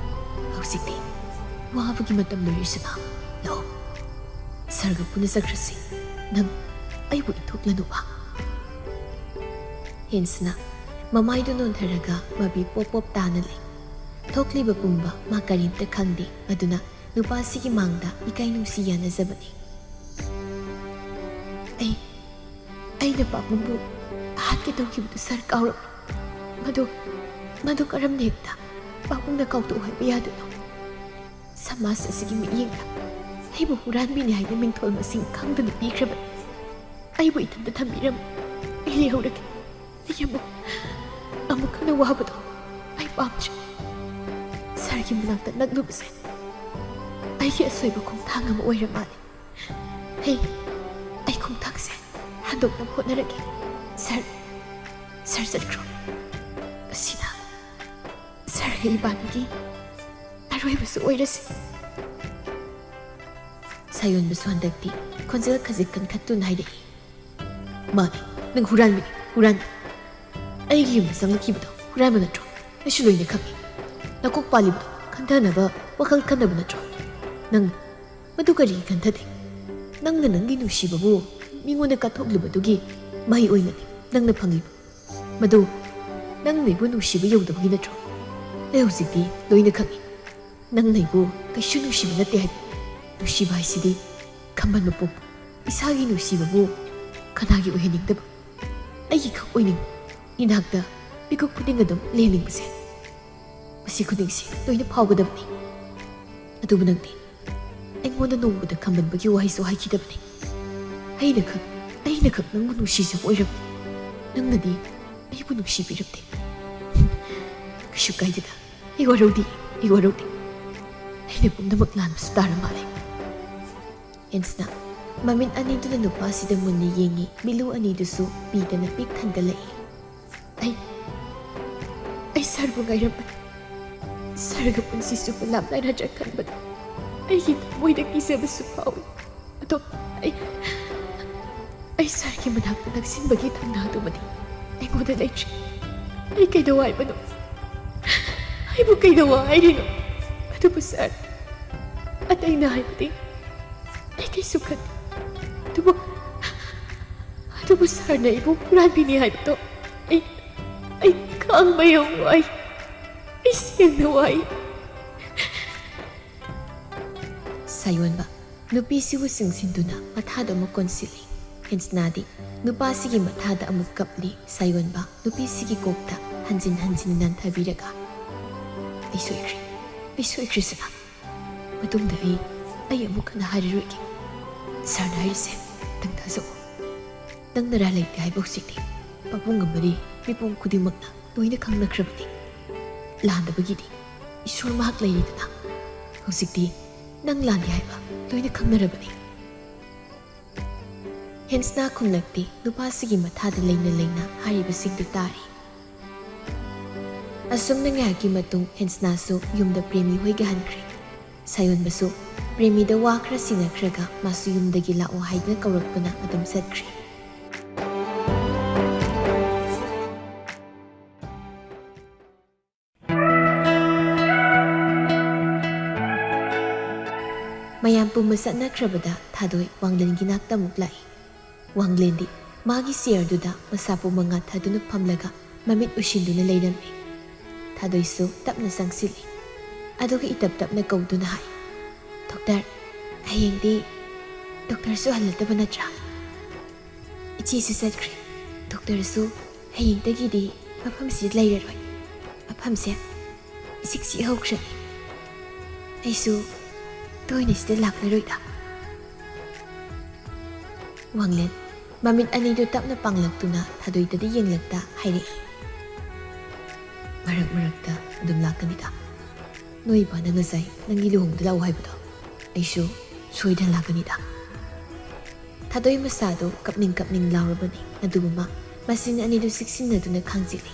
ꯍꯧꯖꯤꯛꯇꯤ ꯋꯥꯕꯒꯤ ꯃꯇꯝ ꯂꯣꯏꯔꯁꯅꯨ꯫ ꯂꯥꯛꯑꯣ, ꯁꯥꯔꯒ ꯄꯨꯟꯅ ꯆꯠꯈ꯭ꯔꯁꯤ꯫ ꯅꯪ ꯑꯩꯕꯨ ꯏꯟꯊꯣꯛꯂꯅꯨꯕ꯫ ꯍꯦꯟꯁꯅ ꯃꯃꯥꯏꯗꯨ ꯅꯣꯟꯊꯔꯒ ꯃꯄꯤ ꯄꯣꯞ ꯄꯣꯞ ꯇꯥꯅ ꯂꯩ꯫ ꯊꯣꯛꯂꯤꯕ ꯄꯨꯝꯕ ꯃꯥ ꯀꯔꯤꯝꯇ ꯈꯪꯗꯦ꯫ ꯑꯗꯨꯅ ꯅꯨꯄꯥꯁꯤꯒꯤ ꯃꯥꯡꯗ ꯏꯀꯥꯏ ꯅꯨꯡꯁꯤ ꯌꯥꯅꯖꯕꯅꯤ꯫ ꯑꯩ, ꯑꯩꯅ ꯄꯥꯕꯨꯡꯕꯨ ꯍꯥꯠꯀꯦ ꯇꯧꯈꯤꯕꯗꯨ ꯁꯥꯔ ꯀꯥꯎꯔꯕ꯭ꯔꯥ? ꯃꯗꯨ, ꯃꯗꯨ ꯀꯔꯝꯅ ꯍꯦꯛꯇ ꯄꯥꯕꯨꯡꯅ ꯀꯥꯎꯊꯣꯛꯎ ꯍꯥꯏꯕ ꯌꯥꯗꯣꯏꯅꯣ? ꯁꯃꯥꯖ ꯑꯁꯤꯒꯤ ꯃꯤꯠꯌꯦꯡꯗ ꯑꯩꯕꯨ ꯍꯨꯔꯥꯟꯕꯤꯅꯤ ꯍꯥꯏꯅ ꯃꯤꯡꯊꯣꯜ ꯃꯁꯤꯡ ꯈꯪꯗꯅ ꯄꯤꯈ꯭ꯔꯕꯅꯤ꯫ ꯑꯩꯕꯨ ꯏꯊꯟꯇ ꯊꯝꯕꯤꯔꯝꯃꯨ꯫ ꯑꯩ ꯂꯩꯍꯧꯔꯒꯦ꯫ ꯑꯩ ꯑꯃꯨꯛ, ꯑꯃꯨꯛ ꯍꯟꯅ ꯋꯥꯕꯗꯣ ꯑꯩ ꯄꯥꯝꯗ꯭ꯔꯦ꯫ ꯁꯥꯔꯒꯤ ꯃꯅꯥꯛꯇ ꯅꯛꯂꯨꯕꯁꯦ ꯑꯩꯒꯤ ꯑꯁꯣꯏꯕ ꯈꯣꯡꯊꯥꯡ ꯑꯃ ꯑꯣꯏꯔ ꯃꯥꯜꯂꯦ꯫ ꯑꯩ, ꯑꯩ ꯈꯣꯡꯊꯥꯡꯁꯦ ꯍꯟꯗꯣꯛꯅꯕ ꯍꯣꯠꯅꯔꯒꯦ꯫ ꯁꯥꯔ, ꯁꯥꯔ ꯆꯠꯈ꯭ꯔꯣ꯫ ꯑꯁꯤꯅ ꯁꯥꯔꯒ ꯏꯕꯥꯅꯤꯒꯤ ꯑꯔꯣꯏꯕꯁꯨ ꯑꯣꯏꯔꯁꯤ꯫ ꯁꯥꯌꯣꯟꯕꯁꯨ ꯍꯟꯗꯛꯇꯤ ꯈꯣꯟꯖꯦꯜ ꯈꯖꯤꯛ ꯀꯟꯈꯠꯇꯨꯅ ꯍꯥꯏꯔꯛꯏ꯫ ꯃꯥꯅꯤ, ꯅꯪ ꯍꯨꯔꯥꯟꯕꯅꯤ, ꯍꯨꯔꯥꯟꯕ꯫ ꯑꯩꯒꯤ ꯌꯨꯝꯗ ꯆꯪꯂꯛꯈꯤꯕꯗꯣ ꯍꯨꯔꯥꯟꯕ ꯅꯠꯇ꯭ꯔꯣ? ꯑꯩꯁꯨ ꯂꯣꯏꯅ ꯈꯪꯏ꯫ ꯅꯀꯣꯛ ꯄꯥꯜꯂꯤꯕꯗꯣ ꯈꯟꯊꯅꯕ ꯋꯥꯈꯜ ꯈꯟꯗꯕ ꯅꯠꯇ꯭ꯔꯣ? ꯅꯪ ꯃꯗꯨ ꯀꯔꯤꯒꯤ ꯈꯟꯊꯗꯦ? ꯅꯪꯅ ꯅꯪꯒꯤ ꯅꯨꯡꯁꯤꯕꯕꯨ ꯃꯤꯉꯣꯟꯗ ꯀꯠꯊꯣꯛꯂꯨꯕꯗꯨꯒꯤ ꯃꯍꯩ ꯑꯣꯏꯅꯅꯤ ꯅꯪꯅ ꯐꯪꯂꯤꯕ꯫ ꯃꯗꯨ ꯅꯪꯅ ꯑꯩꯕꯨ ꯅꯨꯡꯁꯤꯕ ꯌꯧꯗꯕꯒꯤ ꯅꯠꯇ꯭ꯔꯣ? ꯑꯩ ꯍꯧꯖꯤꯛꯇꯤ ꯂꯣꯏꯅ ꯈꯪꯏ꯫ ꯅꯪꯅ ꯑꯩꯕꯨ ꯀꯩꯁꯨ ꯅꯨꯡꯁꯤꯕ ꯅꯠꯇꯦ ꯍꯥꯏꯕ꯫ ꯅꯨꯡꯁꯤꯕ ꯍꯥꯏꯁꯤꯗꯤ ꯈꯝꯕꯟꯕ ꯄꯣꯛꯄ꯫ ꯏꯁꯥꯒꯤ ꯅꯨꯡꯁꯤꯕꯕꯨ ꯀꯅꯥꯒꯤ ꯑꯣꯏꯍꯟꯅꯤꯡꯗꯕ? ꯑꯩꯒꯤ ꯈꯛ ꯑꯣꯏꯅꯤꯡꯕ꯫ ꯏꯅꯥꯛꯇ ꯃꯤꯀꯨꯞ ꯈꯨꯗꯤꯡ ꯑꯗꯨꯝ ꯂꯦꯟꯅꯤꯡꯕꯁꯦ꯫ ꯃꯁꯤ ꯈꯨꯗꯤꯡꯁꯤ ꯂꯣꯏꯅ ꯐꯥꯎꯒꯗꯕꯅꯤ꯫ ꯑꯗꯨꯕꯨ ꯅꯪꯗꯤ ꯑꯩꯉꯣꯟꯗ ꯅꯣꯡꯃꯗ ꯈꯝꯕꯟꯕꯒꯤ ꯋꯥꯍꯩꯁꯨ ꯍꯥꯏꯈꯤꯗꯕꯅꯤ꯫ ꯑꯩꯅ ꯈꯛ, ꯑꯩꯅ ꯈꯛ ꯅꯪꯕꯨ ꯅꯨꯡꯁꯤꯖꯕ ꯑꯣꯏꯔꯝꯃꯤ꯫ ꯅꯪꯅꯗꯤ ꯑꯩꯕꯨ ꯅꯨꯡꯁꯤꯕꯤꯔꯝꯗꯦ꯫ ꯀꯩꯁꯨ ꯀꯥꯏꯗꯦꯗ꯫ ꯑꯩ ꯋꯥꯔꯧꯗꯦ, ꯑꯩ ꯋꯥꯔꯧꯗꯦ꯫ ꯑꯩꯅ ꯄꯨꯝꯅꯃꯛ ꯂꯥꯟꯕꯁꯨ ꯇꯥꯔ ꯃꯥꯜꯂꯦ꯫ ꯍꯦꯟꯁꯅ ꯃꯃꯤꯠ ꯑꯅꯤꯗꯨꯅ ꯅꯨꯄꯥꯁꯤꯗ ꯃꯨꯟꯅ ꯌꯦꯡꯉꯤ, ꯃꯤꯠꯂꯨ ꯑꯅꯤꯗꯨꯁꯨ ꯄꯤꯗꯅ ꯄꯤꯛ ꯊꯟꯒꯠꯂꯛꯏ꯫ ꯑꯩ, ꯑꯩ ꯁꯥꯔꯕꯨ ꯉꯥꯏꯔꯝꯕꯅꯤ꯫ ꯁꯥꯔꯒ ꯄꯨꯟꯁꯤ ꯆꯨꯞꯄ ꯂꯥꯞꯅꯔꯗ꯭ꯔꯥ ꯈꯟꯕꯗ ꯑꯩꯒꯤ ꯊꯃꯣꯏꯗ ꯀꯤꯖꯕꯁꯨ ꯐꯥꯎꯏ꯫ ꯑꯗꯣ ꯑꯩ, ꯑꯩ ꯁꯥꯔꯒꯤ ꯃꯅꯥꯛꯇ ꯅꯛꯁꯤꯟꯕꯒꯤ ꯊꯧꯅꯥꯗꯨꯃꯗꯤ ꯑꯩꯉꯣꯟꯗ ꯂꯩꯇ꯭ꯔꯦ꯫ ꯑꯩ ꯀꯩꯗꯧ ꯍꯥꯏꯕꯅꯣ? ꯑꯩꯕꯨ ꯀꯩꯗꯧ ꯍꯥꯏꯔꯤꯅꯣ? ꯑꯗꯨꯕꯨ ꯁꯥꯔ, ꯑꯇꯩꯅ ꯍꯥꯏꯕꯗꯤ ꯑꯩ ꯀꯩꯁꯨ ꯈꯟꯗꯦ꯫ ꯑꯗꯨꯕꯨ, ꯑꯗꯨꯕꯨ ꯁꯥꯔꯅ ꯑꯩꯕꯨ ꯍꯨꯔꯥꯟꯕꯤꯅꯤ ꯍꯥꯏꯕꯗꯣ ꯑꯩ, ꯑꯩ ꯈꯥꯡꯕ ꯌꯥꯝ ꯋꯥꯏ꯫ ꯑꯩ ꯁꯦꯡꯅ ꯋꯥꯏ꯫ ꯁꯥꯌꯣꯟꯕ ꯅꯨꯄꯤꯁꯤꯕꯨ ꯆꯤꯡꯁꯤꯟꯗꯨꯅ ꯃꯊꯥꯗ ꯑꯃꯨꯛ ꯀꯣꯟꯁꯤꯜꯂꯤ꯫ ꯍꯦꯟꯁꯅꯥꯗꯤ ꯅꯨꯄꯥꯁꯤꯒꯤ ꯃꯊꯥꯗ ꯑꯃꯨꯛ ꯀꯞꯂꯤ꯫ ꯁꯥꯌꯣꯟꯕ ꯅꯨꯄꯤꯁꯤꯒꯤ ꯀꯣꯛꯇ ꯍꯟꯖꯤꯟ ꯍꯟꯖꯤꯟ ꯅꯟꯊꯕꯤꯔꯒ, "ꯑꯩ ꯁꯣꯏꯈ꯭ꯔꯦ, ꯑꯩ ꯁꯣꯏꯈ꯭ꯔꯦ ꯁꯅꯥ꯫ ꯃꯇꯨꯡꯗ ꯑꯩ, ꯑꯩ ꯑꯃꯨꯛ ꯍꯟꯅ ꯍꯥꯏꯔꯔꯣꯏꯒꯦ꯫ ꯁꯥꯔꯅ ꯍꯥꯏꯔꯤꯁꯦ ꯅꯪ ꯊꯥꯖꯧ꯫ ꯅꯪ ꯅꯔꯥ ꯂꯩꯇꯦ ꯍꯥꯏꯕ ꯍꯧꯖꯤꯛꯇꯤ ꯄꯥꯕꯨꯡ ꯑꯃꯗꯤ ꯃꯤꯄꯨꯝ ꯈꯨꯗꯤꯡꯃꯛꯅ ꯂꯣꯏꯅ ꯈꯪꯅꯈ꯭ꯔꯕꯅꯤ꯫ ꯂꯥꯟꯗꯕꯒꯤꯗꯤ ꯏꯁꯣꯔ ꯃꯍꯥꯛ ꯂꯩꯔꯤꯗꯅ꯫ ꯍꯧꯖꯤꯛꯇꯤ ꯅꯪ ꯂꯥꯟꯗꯦ ꯍꯥꯏꯕ ꯂꯣꯏꯅ ꯈꯪꯅꯔꯕꯅꯤ꯫" ꯍꯦꯟꯁꯅꯥ ꯈꯨꯝꯂꯛꯇꯦ꯫ ꯅꯨꯄꯥꯁꯤꯒꯤ ꯃꯊꯥꯗ ꯂꯩꯅ ꯂꯩꯅ ꯍꯥꯏꯔꯤꯕꯁꯤꯡꯗꯨ ꯇꯥꯔꯤ꯫ ꯑꯁꯨꯝꯅ ꯉꯥꯏꯍꯥꯛꯀꯤ ꯃꯇꯨꯡ ꯍꯦꯟꯁꯅꯥꯁꯨ ꯌꯨꯝꯗ ꯄ꯭ꯔꯦꯃꯤ ꯍꯣꯏꯒ ꯍꯟꯈ꯭ꯔꯦ꯫ ꯁꯥꯌꯣꯟꯕꯁꯨ ꯄ꯭ꯔꯦꯃꯤꯗ ꯋꯥ ꯈꯔ ꯁꯤꯟꯅꯈ꯭ꯔꯒ ꯃꯥꯁꯨ ꯌꯨꯝꯗꯒꯤ ꯂꯥꯛꯑꯣ ꯍꯥꯏꯗꯨꯅ ꯀꯧꯔꯛꯄꯅ ꯑꯗꯨꯝ ꯆꯠꯈ꯭ꯔꯦ꯫ ꯃꯌꯥꯝ ꯄꯨꯝꯕ ꯆꯠꯅꯈ꯭ꯔꯕꯗ ꯊꯥꯗꯣꯏ ꯋꯥꯡꯂꯦꯟꯒꯤ ꯅꯥꯛꯇ ꯑꯃꯨꯛ ꯂꯥꯛꯏ꯫ ꯋꯥꯡꯂꯦꯟꯗꯤ ꯃꯥꯒꯤ ꯆꯤꯌꯔꯗꯨꯗ ꯃꯁꯥ ꯄꯨꯝꯃꯉꯥ ꯊꯥꯗꯨꯅ ꯐꯝꯂꯒ ꯃꯃꯤꯠ ꯎꯏꯁꯤꯟꯗꯨꯅ ꯂꯩꯔꯝꯃꯤ꯫ ꯊꯥꯗꯣꯏꯁꯨ ꯇꯞꯅ ꯆꯪꯁꯤꯜꯂꯤ꯫ ꯑꯗꯨꯒ ꯏꯇꯞ ꯇꯞꯅ ꯀꯧꯗꯨꯅ ꯍꯥꯏ, "ꯗꯣꯛꯇꯔ, ꯍꯌꯦꯡꯗꯤ ꯗꯣꯛꯇꯔꯁꯨ ꯍꯜꯂꯗꯕ ꯅꯠꯇ꯭ꯔꯥ?" "ꯏꯆꯦꯁꯨ ꯆꯠꯈ꯭ꯔꯦ꯫ ꯗꯣꯛꯇꯔꯁꯨ ꯍꯌꯦꯡꯗꯒꯤꯗꯤ ꯃꯐꯝꯁꯤꯗ ꯂꯩꯔꯔꯣꯏ꯫ ꯃꯐꯝꯁꯦ ꯏꯆꯤꯛ ꯆꯤꯛꯍꯧꯈ꯭ꯔꯦ꯫ ꯑꯩꯁꯨ ꯇꯣꯏꯅ ꯁꯤꯗ ꯂꯥꯛꯂꯔꯣꯏꯗ꯫" ꯋꯥꯡꯂꯦꯟ ꯃꯃꯤꯠ ꯑꯅꯤꯗꯨ ꯇꯞꯅ ꯄꯥꯡꯂꯛꯇꯨꯅ ꯊꯥꯗꯣꯏꯗꯗꯤ ꯌꯦꯡꯂꯛꯇ ꯍꯥꯏꯔꯛꯏ, "ꯃꯔꯛ ꯃꯔꯛꯇ ꯑꯗꯨꯝ ꯂꯥꯛꯀꯅꯤꯗ꯫ ꯅꯣꯏ ꯏꯄꯥꯅ ꯉꯁꯥꯏ ꯅꯪꯒꯤ ꯂꯨꯍꯣꯡꯕꯗ ꯂꯥꯛꯑꯣ ꯍꯥꯏꯕꯗꯣ, ꯑꯩꯁꯨ ꯁꯣꯏꯗꯅ ꯂꯥꯛꯀꯅꯤꯗ꯫" ꯊꯥꯗꯣꯏ ꯃꯁꯥꯗꯨ ꯀꯞꯅꯤꯡ ꯀꯞꯅꯤꯡ ꯂꯥꯎꯔꯕꯅꯤ꯫ ꯑꯗꯨꯕꯨ ꯃꯥ ꯃꯆꯤꯟ ꯑꯅꯤꯗꯨ ꯆꯤꯛꯁꯤꯟꯅꯗꯨꯅ ꯈꯥꯡꯖꯤꯜꯂꯤ꯫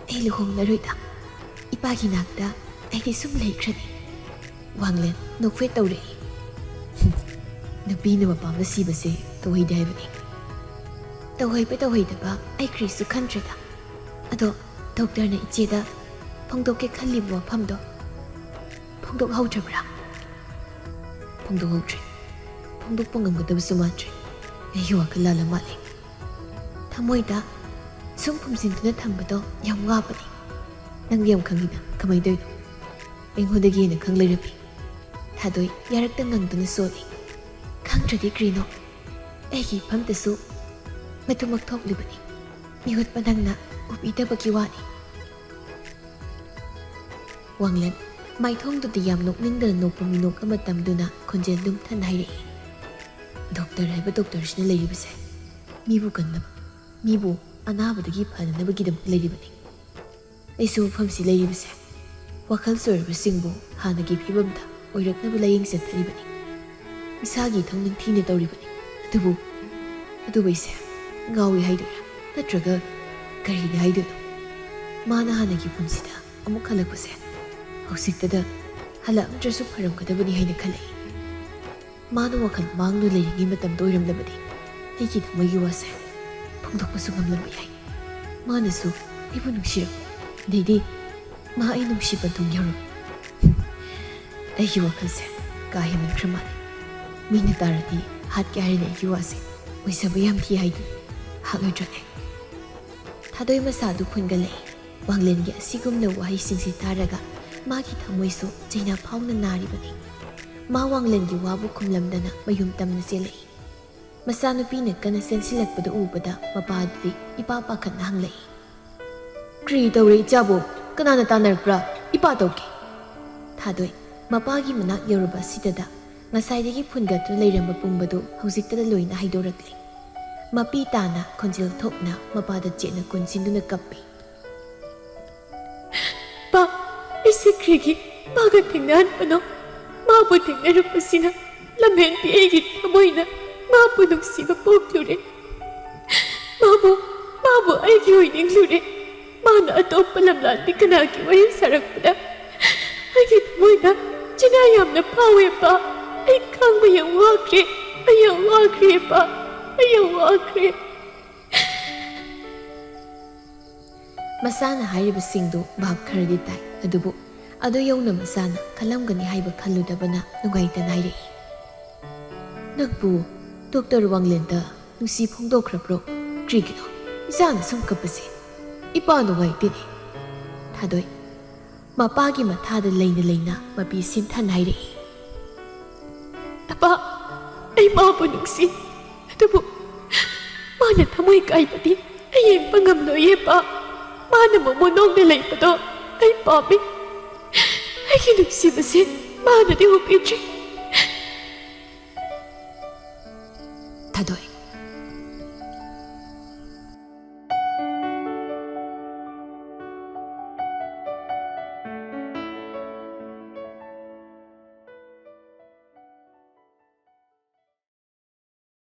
"ꯑꯩ ꯂꯨꯍꯣꯡꯂꯔꯣꯏꯗ꯫ ꯏꯄꯥꯒꯤ ꯅꯥꯛꯇ ꯑꯩꯗꯤ ꯁꯨꯝ ꯂꯩꯈ꯭ꯔꯅꯤ꯫" ꯋꯥꯡꯂꯦꯟ ꯅꯣꯛꯐꯦꯠ ꯇꯧꯔꯛꯏ꯫ "ꯅꯨꯄꯤꯅ ꯃꯄꯥꯝꯗ ꯁꯤꯕꯁꯦ ꯇꯧꯍꯩꯗꯦ ꯍꯥꯏꯕꯅꯤ꯫" "ꯇꯧꯍꯩꯕ ꯇꯧꯍꯩꯗꯕ ꯑꯩ ꯀꯔꯤꯁꯨ ꯈꯟꯗ꯭ꯔꯦꯗ꯫ ꯑꯗꯣ ꯗꯣꯛꯇꯔꯅ ꯏꯆꯦꯗ ꯐꯣꯡꯗꯣꯛꯀꯦ ꯈꯜꯂꯤꯕ ꯋꯥꯐꯝꯗꯣ ꯐꯣꯡꯗꯣꯛꯍꯧꯗ꯭ꯔꯕ꯭ꯔꯥ?" "ꯐꯣꯡꯗꯣꯛꯍꯧꯗ꯭ꯔꯦ꯫ ꯐꯣꯡꯗꯣꯛꯄ ꯉꯝꯒꯗꯕꯁꯨ ꯃꯥꯟꯗ꯭ꯔꯦ꯫ ꯑꯩꯒꯤ ꯋꯥꯈꯜ ꯂꯥꯜꯂ ꯃꯥꯜꯂꯦ꯫ ꯊꯃꯣꯏꯗ ꯁꯨꯝ ꯐꯨꯝꯖꯤꯟꯗꯨꯅ ꯊꯝꯕꯗꯣ ꯌꯥꯝ ꯋꯥꯕꯅꯤ꯫ ꯅꯪꯗꯤ ꯌꯥꯝ ꯈꯪꯉꯤꯅ, ꯀꯃꯥꯏꯅ ꯇꯧꯔꯤꯅꯣ?" ꯑꯩꯉꯣꯟꯗꯒꯤ ꯍꯦꯟꯅ ꯈꯪ ꯂꯩꯔꯝꯃꯤ꯫ ꯊꯥꯗꯣꯏ ꯌꯥꯔꯛꯇ ꯉꯪꯗꯨꯅ ꯁꯣꯜꯂꯤ꯫ "ꯈꯪꯗ꯭ꯔꯗꯤ ꯀꯔꯤꯅꯣ? ꯑꯩꯒꯤ ꯏꯐꯝꯗꯁꯨ ꯃꯗꯨꯃꯛ ꯊꯣꯛꯂꯤꯕꯅꯤ꯫ ꯃꯤꯍꯨꯠ ꯃꯅꯪꯅ ꯎꯕꯤꯗꯕꯒꯤ ꯋꯥꯅꯤ꯫" ꯋꯥꯡꯂꯦꯟ ꯃꯥꯏꯊꯣꯡꯗꯨꯗ ꯌꯥꯝ ꯅꯣꯛꯅꯤꯡꯗꯅ ꯅꯣꯛꯄ ꯃꯤꯅꯣꯛ ꯑꯃ ꯇꯝꯗꯨꯅ ꯈꯣꯟꯖꯦꯜ ꯂꯨꯝꯊꯅ ꯍꯥꯏꯔꯛꯏ, "ꯗꯣꯛꯇꯔ ꯍꯥꯏꯕ ꯗꯣꯛꯇꯔꯁꯤꯅ ꯂꯩꯔꯤꯕꯁꯦ ꯃꯤꯕꯨ ꯀꯟꯅꯕ, ꯃꯤꯕꯨ ꯑꯅꯥꯕꯗꯒꯤ ꯐꯅꯅꯕꯒꯤꯗꯃꯛꯇ ꯂꯩꯔꯤꯕꯅꯤ꯫ ꯑꯩꯁꯨ ꯃꯐꯝꯁꯤ ꯂꯩꯔꯤꯕꯁꯦ ꯋꯥꯈꯜ ꯆꯣꯏꯔꯕꯁꯤꯡꯕꯨ ꯍꯥꯟꯅꯒꯤ ꯐꯤꯕꯝꯗ ꯑꯣꯏꯔꯛꯅꯕ ꯂꯥꯌꯦꯡ ꯆꯠꯊꯔꯤꯕꯅꯤ꯫ ꯏꯁꯥꯒꯤ ꯏꯊꯧ ꯅꯤꯡꯊꯤꯅ ꯇꯧꯔꯤꯕꯅꯤ꯫ ꯑꯗꯨꯕꯨ, ꯑꯗꯨꯕꯨ ꯑꯩꯁꯦ ꯉꯥꯎꯏ ꯍꯥꯏꯗꯣꯏꯔꯥ, ꯅꯠꯇ꯭ꯔꯒ ꯀꯔꯤꯅꯤ ꯍꯥꯏꯗꯣꯏꯅꯣ? ꯃꯥꯅ ꯍꯥꯟꯅꯒꯤ ꯄꯨꯟꯁꯤꯗ ꯑꯃꯨꯛ ꯍꯜꯂꯛꯄꯁꯦ ꯍꯧꯖꯤꯛꯇꯗ ꯍꯜꯂꯛꯑꯝꯗ꯭ꯔꯁꯨ ꯐꯔꯝꯒꯗꯕꯅꯤ ꯍꯥꯏꯅ ꯈꯜꯂꯛꯏ꯫ ꯃꯥꯅ ꯋꯥꯈꯜ ꯃꯥꯡꯗꯨꯅ ꯂꯩꯔꯤꯉꯩ ꯃꯇꯝꯗ ꯑꯣꯏꯔꯝꯂꯕꯗꯤ ꯑꯩꯒꯤ ꯊꯃꯣꯏꯒꯤ ꯋꯥꯁꯦ ꯐꯣꯡꯗꯣꯛꯄꯁꯨ ꯉꯝꯂꯝꯕ ꯌꯥꯏ꯫ ꯃꯥꯅꯁꯨ ꯑꯩꯕꯨ ꯅꯨꯡꯁꯤꯔꯝ, ꯑꯗꯩꯗꯤ ꯃꯥ ꯑꯩ ꯅꯨꯡꯁꯤꯕ ꯗꯨꯡ ꯌꯥꯎꯔꯝꯃꯤ꯫" ꯑꯩꯒꯤ ꯋꯥꯈꯜꯁꯦ ꯀꯥ ꯍꯦꯟꯃꯟꯈ꯭ꯔ ꯃꯥꯜꯂꯦ꯫ ꯃꯤꯅ ꯇꯥꯔꯗꯤ ꯍꯥꯠꯀꯦ ꯍꯥꯏꯔꯤꯅꯦ ꯑꯩꯒꯤ ꯋꯥꯁꯦ꯫ ꯑꯣꯏꯖꯕ ꯌꯥꯝ ꯊꯤ ꯍꯥꯏꯗꯨ ꯍꯥꯠꯂꯣꯏꯗ꯭ꯔꯅꯦ? ꯊꯥꯗꯣꯏ ꯃꯁꯥꯗꯨ ꯐꯨꯟꯒꯠꯂꯛꯏ꯫ ꯋꯥꯡꯂꯦꯟꯒꯤ ꯑꯁꯤꯒꯨꯝꯂꯕ ꯋꯥꯍꯩꯁꯤꯡꯁꯤ ꯇꯥꯔꯒ ꯃꯥꯒꯤ ꯊꯃꯣꯏꯁꯨ ꯆꯩꯅꯥ ꯐꯥꯎꯅ ꯅꯥꯔꯤꯕꯅꯤ꯫ ꯃꯥ ꯋꯥꯡꯂꯦꯟꯒꯤ ꯋꯥꯕꯨ ꯈꯨꯝꯂꯝꯗꯅ ꯃꯌꯨꯝ ꯇꯝꯅ ꯆꯦꯜꯂꯛꯏ꯫ ꯃꯆꯥꯅꯨꯄꯤꯅ ꯀꯟꯅ ꯆꯦꯟꯁꯤꯜꯂꯛꯄꯗꯨ ꯎꯕꯗ ꯃꯄꯥꯗꯨꯗꯤ ꯏꯄꯥ ꯄꯥꯈꯠꯅ ꯍꯪꯂꯛꯏ꯫ "ꯀ꯭ꯔꯤ ꯇꯧꯔꯦ ꯏꯆꯥꯕꯨ? ꯀꯅꯥꯅ ꯇꯥꯟꯅꯔꯛꯄ꯭ꯔꯥ? ꯏꯄꯥ ꯇꯧꯒꯦ!" ꯊꯥꯗꯣꯏ ꯃꯄꯥꯒꯤ ꯃꯅꯥꯛ ꯌꯧꯔꯕ ꯑꯁꯤꯗꯗ ꯉꯁꯥꯏꯗꯒꯤ ꯐꯨꯟꯒꯠꯇꯨꯅ ꯂꯩꯔꯝꯕ ꯄꯨꯝꯕꯗꯨ ꯍꯧꯖꯤꯛꯇꯗ ꯂꯣꯏꯅ ꯍꯥꯏꯗꯣꯔꯛꯂꯦ꯫ ꯃꯄꯤ ꯇꯥꯅ ꯈꯣꯟꯖꯦꯜ ꯊꯣꯛꯅ ꯃꯄꯥꯗ ꯆꯦꯠꯅ ꯀꯣꯟꯁꯤꯟꯗꯨꯅ ꯀꯞꯄꯤ꯫ "ꯄꯥ, ꯑꯩꯁꯦ ꯀ꯭ꯔꯤꯒꯤ ꯄꯥꯒ ꯊꯦꯡꯅꯍꯟꯕꯅꯣ? ꯃꯥꯕꯨ ꯊꯦꯡꯅꯔꯛꯄꯁꯤꯅ ꯂꯝꯍꯦꯟꯕꯤ ꯑꯩꯒꯤ ꯊꯃꯣꯏꯅ ꯃꯥꯕꯨ ꯅꯨꯡꯁꯤꯕ ꯄꯣꯛꯂꯨꯔꯦ꯫ ꯃꯥꯕꯨ, ꯃꯥꯕꯨ ꯑꯩꯒꯤ ꯑꯣꯏꯅꯤꯡꯂꯨꯔꯦ꯫ ꯃꯥꯅ ꯑꯇꯣꯞꯄ ꯂꯝꯂꯥꯟꯕꯤ ꯀꯅꯥꯒꯤ ꯋꯥꯔꯤ ꯁꯥꯔꯛꯄꯗ ꯑꯩꯒꯤ ꯊꯃꯣꯏꯗ ꯆꯤꯅꯥ ꯌꯥꯝꯅ ꯐꯥꯎꯋꯦ, ꯄꯥ꯫ ꯑꯩ ꯈꯥꯡꯕ ꯌꯥꯝ ꯋꯥꯈ꯭ꯔꯦ꯫ ꯑꯩ ꯌꯥꯝ ꯋꯥꯈ꯭ꯔꯦ, ꯄꯥ꯫ ꯑꯩ ꯌꯥꯝ ꯋꯥꯈ꯭ꯔꯦ꯫" ꯃꯁꯥꯅ ꯍꯥꯏꯔꯤꯕꯁꯤꯡꯗꯨ ꯚꯥꯞ ꯈꯔꯗꯤ ꯇꯥꯏ, ꯑꯗꯨꯕꯨ ꯑꯗꯨ ꯌꯧꯅ ꯃꯁꯥꯅ ꯈꯜꯂꯝꯒꯅꯤ ꯍꯥꯏꯕ ꯈꯜꯂꯨꯗꯕꯅ ꯅꯨꯡꯉꯥꯏꯇꯅ ꯍꯥꯏꯔꯛꯏ꯫ "ꯅꯪꯕꯨ ꯗꯣꯛꯇꯔ ꯋꯥꯡꯂꯦꯟꯗ ꯅꯨꯡꯁꯤ ꯐꯣꯡꯗꯣꯛꯈ꯭ꯔꯕ꯭ꯔꯣ? ꯀ꯭ꯔꯤꯒꯤꯅꯣ ꯏꯆꯥꯅ ꯁꯨꯝ ꯀꯞꯄꯁꯦ? ꯏꯄꯥ ꯅꯨꯡꯉꯥꯏꯇꯦꯅꯦ꯫" ꯊꯥꯗꯣꯏ ꯃꯄꯥꯒꯤ ꯃꯊꯥꯗ ꯂꯩꯅ ꯂꯩꯅ ꯃꯄꯤ ꯁꯤꯟꯊꯥꯅ ꯍꯥꯏꯔꯛꯏ꯫ "ꯑꯄꯥ, ꯑꯩ ꯃꯥꯕꯨ ꯅꯨꯡꯁꯤ, ꯑꯗꯨꯕꯨ ꯃꯥꯅ ꯊꯃꯣꯏ ꯀꯥꯏꯕꯗꯤ ꯑꯩ ꯌꯦꯡꯕ ꯉꯝꯂꯣꯏꯌꯦ, ꯄꯥ꯫ ꯃꯥꯅ ꯃꯣꯃꯣꯟ ꯑꯣꯏꯅ ꯂꯩꯕꯗꯣ ꯑꯩ ꯄꯥꯝꯃꯤ꯫ ꯑꯩꯒꯤ ꯅꯨꯡꯁꯤꯕꯁꯦ ꯃꯥꯅꯗꯤ ꯎꯕꯤꯗ꯭ꯔꯤ꯫" ꯊꯥꯗꯣꯏ